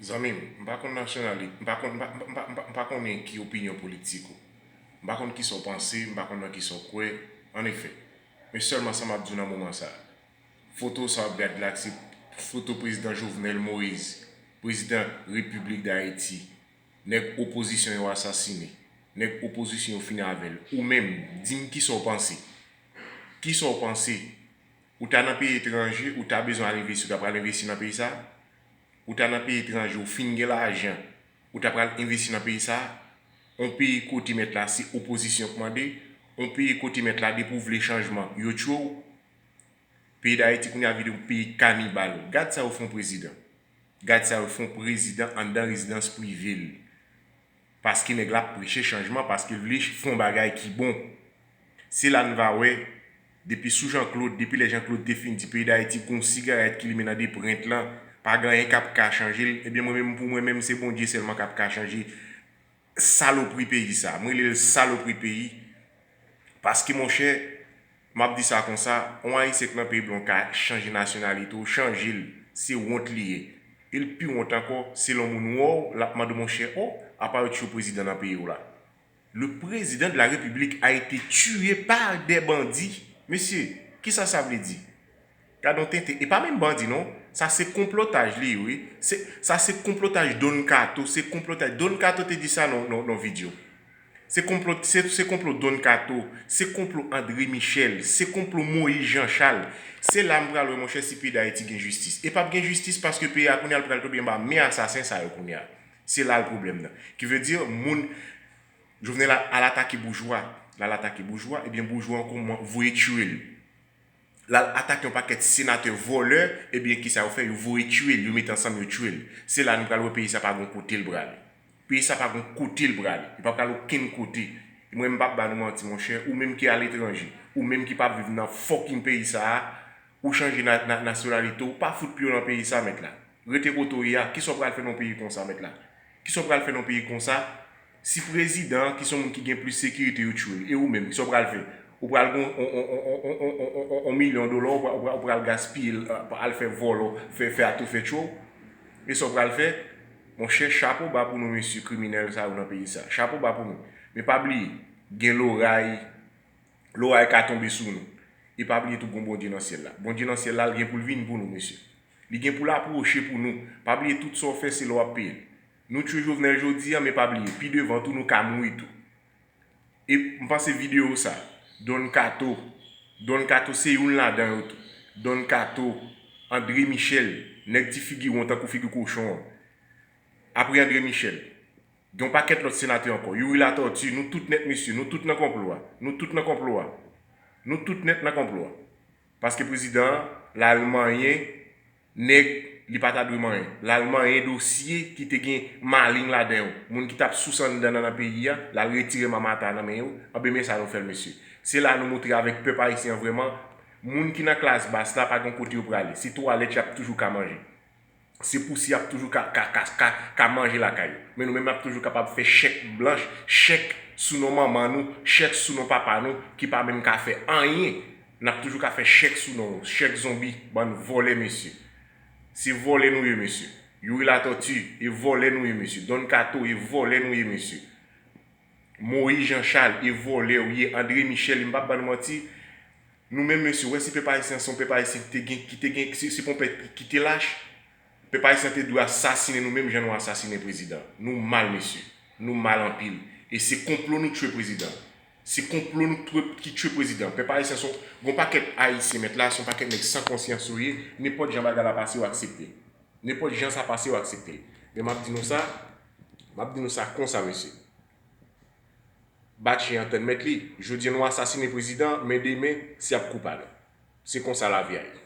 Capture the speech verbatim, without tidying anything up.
Zanmi m, m pa konn nasyonali, m pa konn, m pa, m pa, m pa, m pa konnen ki opinyon politik ou. M pa konn kisa w panse, m pa konn nan kisa w kwè. Anefè, men sèlman sa m ap di w nan moman sa a. Foto sa w ap gad la, se foto prezidan Jovenel Moïse, prezidan Repiblik Dayiti. Nèg opozisyon yo asasinen. Nèg opozisyon yo fini avè l. Ou menm, di m kisa w panse. Kisa w panse? Ou ta nan peyi etranje, ou ta bezwen al envesti, ou ta pral envesti nan peyi sa? Ou ta nan peyi etranje, ou fin gen lajan, ou ta pral envesti nan peyi sa? On peyi kote mèt la se opozisyon k mande, on peyi kote mèt la depi w vle chanjman, yo tchwe w. Peyi Dayiti kounye a vin yon peyi kanibal. Gad sa yo fè yon prezidan. Gad sa yo fè yon prezidan anndan rezidans prive l. Paske nèg la ap preche chanjman, paske l vle fè yon bagay ki bon. Se la n va wè, depi sou Jean Claude, depi lè Jean Claude te fin di peyi Dayiti gon sigarèt ki limen nan de prent lan, pa gen anyen k ap ka chanje l, ebyen mwen menm, pou mwen menm, se Bondye sèlman k ap ka chanje salopri peyi sa. Mwen rele l salopri peyi. Paske monchè, m ap di sa konsa, yon Ayisyen k nan peyi blan ka chanje nasyonalite w, chanje l, se wont li ye. E l pi wont ankò, se lè yon moun wè w, l ap mande w, monchè, o, apa yo tchwe prezidan nan peyi w la? Le président de la République a été tué par des bandits. Mesye, kisa sa vle di? Gade yon tenten. E pa menm bandi non. Sa se konplotaj li ye, wi. Se, sa se konplotaj Don Kato. Se konplotaj. Don Kato te di sa nan, nan, nan videyo. Se konplo, se, se konplo Don Kato. Se konplo André Michel. Se konplo Moïse Jean Charles. Se la m pral wè, monchè, si peyi Dayiti gen jistis. E p ap gen jistis paske peyi a kounye a l pral tonbe anba men asasen sa yo kounye a. Se la l pwoblèm nan. Ki vle di, moun, Jovenel al atake boujwa. L al atake boujwa, ebyen boujwa an kòman voye tchwe l. L al atake yon pakèt senatè vòlè, ebyen kisa yo fè? Yo voye tchwe l, yo met ansanm yo tchwe l. Se la nou pral wè peyi sa pa gon kote l prale. Peyi sa pa gon kote l prale. Li pa pral okenn kote. E mwen m p ap ba nou manti monchè, ou menm ki aletranje, ou menm ki p ap viv nan fucking peyi sa a, ou chanje na, na, nasyonalite w, pa fout pye w nan peyi sa mèt la. Rete kote w ye a, kisa w pral fè nan yon peyi konsa mèt la? Kisa w pral fè nan yon peyi konsa? Si prezidan an, ki se yon moun ki gen plis sekirite, yo tchwe l, e ou menm, kisa w pral fè? Ou pral gen yon, yon, yon milyon dola, ou pral, ou pral, ou pral gaspiye l, al fè vòlò, fè, fè atoufe tchwe w? E sa w pral fè? Monchè, chapo ba pou nou, mesye kriminèl sa yo nan peyi sa. Chapo ba pou nou. Men pa bliye, gen loray, loray ka tonbe sou nou. E pa bliye tou, gon Bondye nan syèl la. Bondye nan syèl la, l gen pou l vin pou nou, mesye. Li gen pou l apwoche pou nou. Pa bliye, tout sa w fè, se lè w ap peye l. Nou tchwe Jovenel jodi a, men pa bliye, pi devan tou, nou ka mouri tou. E m panse videyo sa, Don Kato, Don Kato se youn ladan yo tou. Don Kato, André Michel, nèg ti figi won tankou figi kochon an. Apre André Michel, gen yon pakèt lòt senatè ankò. Youri Latortue, nou tout nèt mesye, nou tout nan konplo a. Nou tout nan konplo a. Nou tout nèt nan konplo a. Paske prezidan an, l al manyen nèg li pa ta dwe manyen. L al manyen dosye ki te gen malin ladan yo. Moun ki t ap souse anndan nan, nan peyi a, l al retire mamata nan men yo. Anben men sa nou fè l, mesye. Se la nou montre avèk pèp ayisyen an vrèman, moun ki nan klas bas la pa gen kote yo prale. Se twalèt y ap toujou ka manje. Se pousi y ap toujou ka, ka, ka, ka, ka manje lakay yo. Men nou menm n ap toujou kapab fè chèk blanch, chèk sou non manman nou, chèk sou non papa nou, ki pa menm ka fè anyen. N ap toujou ka fè chèk sou non yo, chèk zonbi, bann vòlè mesye. Se vòlè nou ye mesye. Youri Latortue, e vòlè nou ye mesye. Don Kato, e vòlè nou ye mesye. Moïse Jean Charles, e vòlè w ye. André Michel, m p ap ba nou manti. Nou menm mesye, w wè si pèp ayisyen an se yon pèp ayisyen ki te gen, ki te gen, se, se pa yon pèp ki te lach. Pèp ayisyen an te dwe asasinen nou menm jan nou asasinen prezidan. Nou mal mesye. Nou mal anpil. E se konplo nou tchwe prezidan. Se konplo nou tchwe, ki tchwe prezidan. Pèp ayisyen se yon, gon pakèt ayisyen mèt la, se yon pakèt nèg san konsyans yo ye. Nenpòt jan bagay la pase, yo aksepte l. Nenpòt jan sa pase, yo aksepte l. Men m ap di nou sa, m ap di nou sa konsa mesye. Bat chen an tann mèt li. Jodi a nou asasinen prezidan, men demen, se y ap koupa nou. Se konsa lavi a ye.